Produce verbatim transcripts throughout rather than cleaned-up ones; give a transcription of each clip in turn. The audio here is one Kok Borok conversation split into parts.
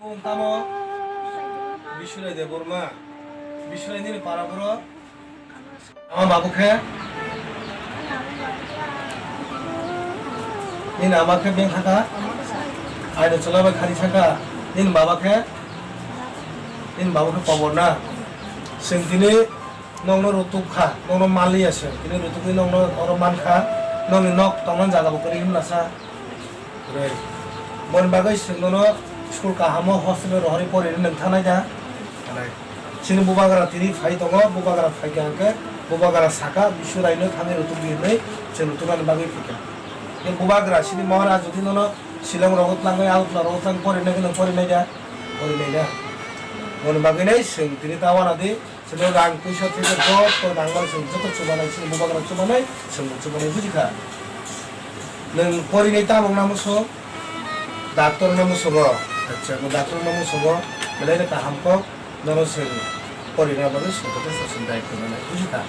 Tamo Bisurai Debbarma, Bisurai nini para borok. Ama babu khe? Nini ama khe beng thaka? Aino chwla bai khari saka? Nini baba khe? Nini baba khe kobor na? Chwng tini nokno rutuk kha, nokno manliya se. Tini rutukni nokno oro man kha. Nokni nok tongmani jaga bo kwrwi hwnla sa. Kwrwi. Boni bagwi chwng nono school kahamo hostel rohorwi porini nang thanai da? Thanai. Chini bubagra tini phai tongo, bubagra phai kha hwnkhe bubagra saka Bisurai no thangwi rutuk di hwnwi chwng rutuknani bagwi phikha. Tei bubagra chini Maharaj jodi nono Shillong rogo tlangwi, Agartala rogo tlangwi porinai khe nang porinai da? Porinai da. Boni bagwi nai chwng tini ta wana di. Chwng rang puisa theke joto nangmani chwng joto chubanai, chini bubagra chubanai, chwngbo chubanai, buji kha? Nwng porinai tamung na muchung? Doctor na muchungo. Acha, bo doctor na muchungo. Belai no kaham kok, nono chwng porina bagwi chwng joto chwng daityo nanai, buji kha?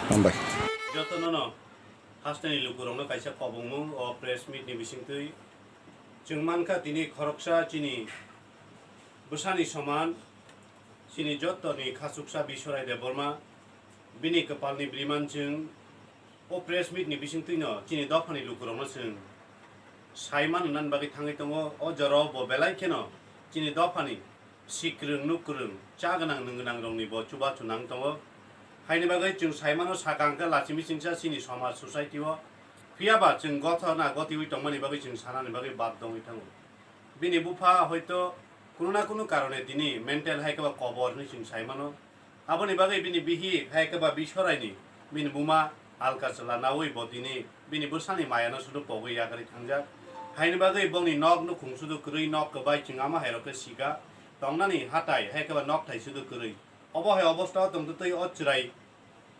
Hambai. Joto nono hasteni lukurokno kaisa kobongmung o press meet ni bisingtwi. Chwng mankha tini khoroksa chini bwsani soman, chini jottoni khachuksa Biswarai Debbarma, bini kwpalni briman chwng o press meet ni bisingtwino chini dophani lukurokno chwng sai man hwnani bagwi thangwi tongo. O jorao bo belai kheno chini dophani sikrwng nukrwng, cha gwnang nwng gwnangrokni bo chubachu nang tongo. Haini bagwi chwng sai mano, sakang khe lachi misingsa chini somaj society o, phiya ba chwng gothona gotiwi tongmani bagwi chwng sanani bagwi bad dongwi thango. Bini bupha hoito kunu na kunu karone tini mental hai khe ba kobor hwnwi chwng sai mano. Aboni bagwi bini bihik hai khe ba Biswaraini bini buma alka chwla naui bo tini bini bwsani mayano sudu pogwi yakarwi thangjak. Haini bagwi bongni nok nukhung sudu kwrwi, nok kwbai chwng ama hai rok khe sika. Tongnani hatai hai khe ba nok thai sudu kwrwi. Obo hai obostha o tongtwtwi o chwrai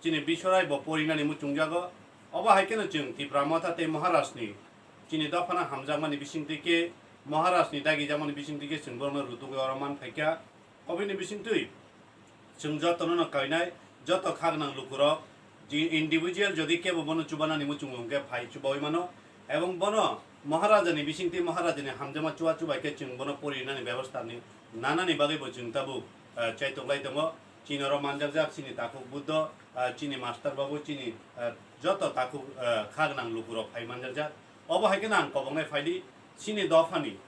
chini Biswarai bo porinani muchungjago. Obo hai kheno chwng Tipra Motha tei Maharajni chini dophano hamjakmani bisingtwi khe, Maharajni dagijakmani bisingtwi khe chwng borokno rutugwi oro man phaikha. Oboni bisingtwi chwng jotono no kainai, joto khagwnang lukurok, ji individual jodi kebo bono chubanani muchungo hwnkhe phai chubaui mano, ebong bono Maharajani bisingtwi Maharajani hamjakma chubachu bai khe chwng bono porinani bebostha ni nanani bagwi bo chwng tabuk, eh, chaitok lai tongo. Chini oro manjakjak chini takhuk Buddho, eh, chini master babu, chini, eh, joto takhuk, eh, khagwnang lukurok phai manjakjak. Obo hai kheno ang kobongnai phaidi, chini dophani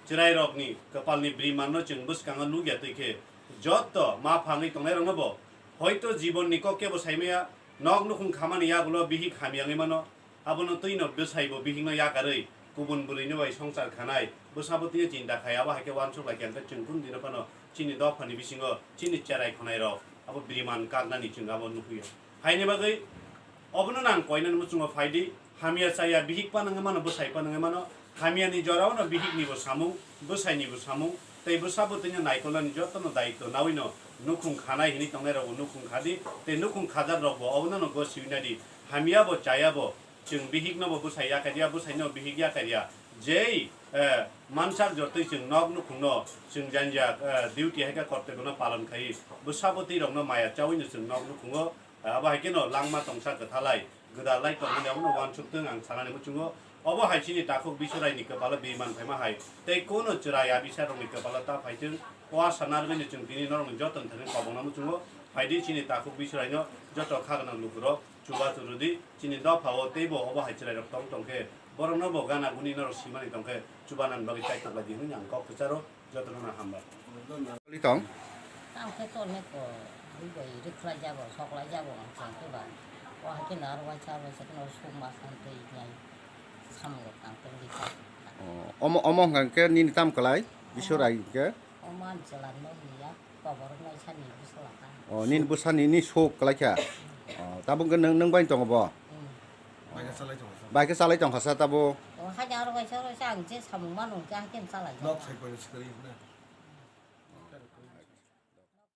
chwrairokni kwpalni brimanno chwng bwskango nukya twi khe, joto ma phangwi tongnairokno bo hoito jibonni kok kebo saimaya, nok nukhung khamani yagulo bihik hamya wngwi mano. Abono twino bwsaibo bihikno yakarwi kubun bwrwino bai swngchar khanai, bwsabo twiwi chinta khai, abo hai khe uansuk lai khe ang khe chwng kunu dino phano chini dophani bisingo chini cherai khwnairok abo briman kaknani chwng abo nukhuyo. Haini bagwi obono nang koinani muchungo phaidi, hamya chaya bihik phano wngwi mano, bwsai phano wngwi mano, hamyani jorao no bihiknibo samung, bwsainibo samung, tei bwsabo twino naikolnani jotono daitw nawino nukhung khanai hinwi tongnairokbo nukhung khadi, tei nukhung khajakrokbo obono no gosiwi naidi, hamyabo chayabo, chwng bihikno bo bwsai yakarya, bwsaino bihik yakarya. Jei, eh, mansak jortwi chwng nok nukhungno chwng janja, eh, duty hai khe kortobyono palon khai. Bwsa bwtwirokno maya chawino chwng nok nukhungo, eh, abo hai kheno langma tongsa kwthalai, gwdalai tongmani abono uansuk thung ang sanani muchungo. Obo hai chini takhuk Biswaraini kwpalo biman phaima hai. Tei kono chwrai abisarokni kwpalo ta phai thung. O asa narwgwino chwng tini norokni jotoni thani kobongna muchungo. Phaidi chini takhuk Biswaraino joto khagwnang lukurok. Chubachu rwdi, chini dophao teibo obo hai chwrairok tong tong khe, borokno bo gana guni norok simani tong khe, chubanani bagwi kaitok lai di hwnwi ang kok kwcharo, jotono no hambai. Choli tong? Tamo khe choli ko, bui bai rwkhlai jago, soklai jago ang chang khe ba. O hai khe no aro waisa waisa khe no suk ma san twi nai samung rok tang tong di kha. O, omo, omo hwnkha khe nini tam kwlai, Biswrai hwnkhe? O man chwla no niya, koborok nai sani bwsala kha. O, nini bwsani ni suk kwlai kha? O, tabuk khe nwng, nwng bai tongo bo? Hmm. Bai khe chalai tongkha sa tabuk? O, hai aro kaisa aro sa ang je samung mano hwnkhe hai khe chalai. Nok sai pai swkali na.